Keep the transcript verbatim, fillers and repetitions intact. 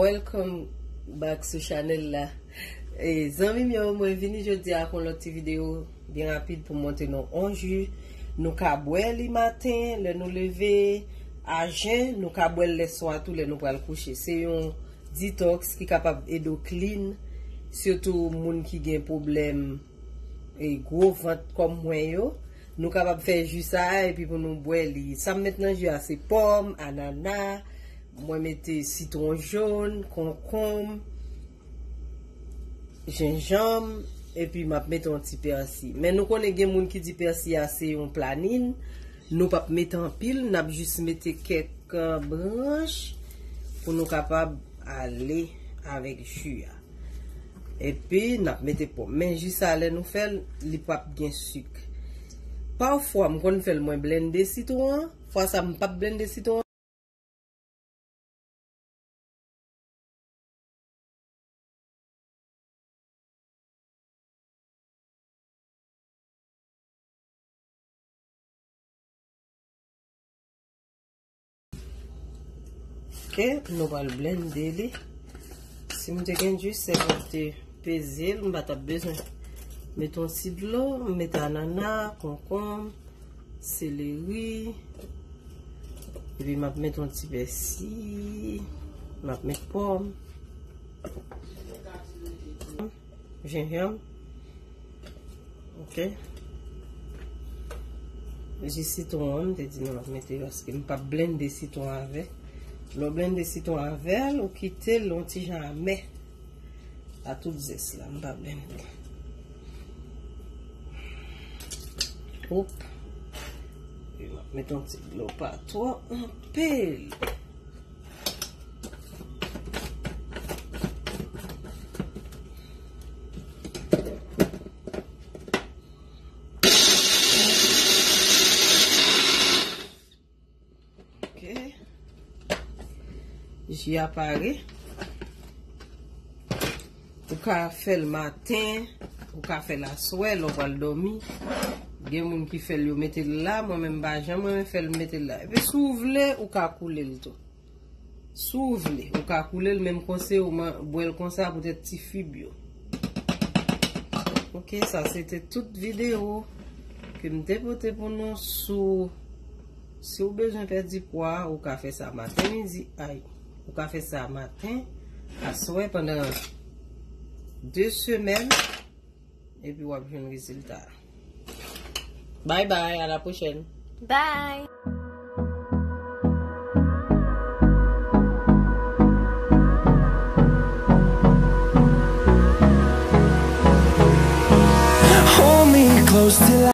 Welcome back sou chanèl la. E, zanmi m yo, mwen vini jodi a ak yon lòt ti videyo byen rapid pou montre nou on ji nou ka bwè li maten, lè nou leve, a jen, nou ka bwè l lè swa tou, lè nou pral kouche. Se yon detox ki kapab ede w clean, sitou moun ki gen pwoblèm e gwo vant kòm mwen yo. Nou kapab fè ji sa a epi pou nou bwè li. Sa m met nan ji a se pòm, anana, mwen mete sitwon jòn, konkonm, jenjanm, epi m ap mete yon ti pèsi. Men nou konnen gen moun ki di pèsi a se yon planin, nou p ap mete anpil, n ap jis mete kèk, eh, branch pou nou kapab ale avèk ji a. Epi n ap mete pòm. Men ji sa lè nou fè l, li p ap gen sik. Pafwa m konn fè l mwen blende sitwon an, fwa sa m p ap blende sitwon an. Ok, nou pral blende li. Si m te gen jis sèvant te peze l, m pa t ap bezwen met yon ti dlo, m met anana, konkonm, seleri, epi m ap met yon ti pèsi, m ap met pòm, jenjanm. Ok. Ji sitwon an, m te di nou m ap mete paske m p ap blende sitwon avè. Lè w blende sitwon avè l, ou kite l yon ti jan amè. A tout zès la, m pa blende. Oup. E m ap met yon ti dlo pa twò anpil. Ok. Ji a pare. Ou ka fè l maten, ou ka fè l aswè, lè w pral dòmi. Gen moun ki fè l, yo mete l la, mwen menm m pa janm renmen fè l, m mete l la. Epi si w vle, ou ka koule l tou. Si w vle, ou ka koule l menm konsa, ou man-, bwè l konsa poutèt ti fib yo. Ok, sa se te tout videyo ke m te pote pou nou sou, si w bezwen pèdi pwa, ou ka fè sa maten, midi, ay, ou ka fè sa maten, aswè, pandan de semèn, epi w ap jwenn rezilta. Bye bye, à la prochaine. Bye. Hold me close till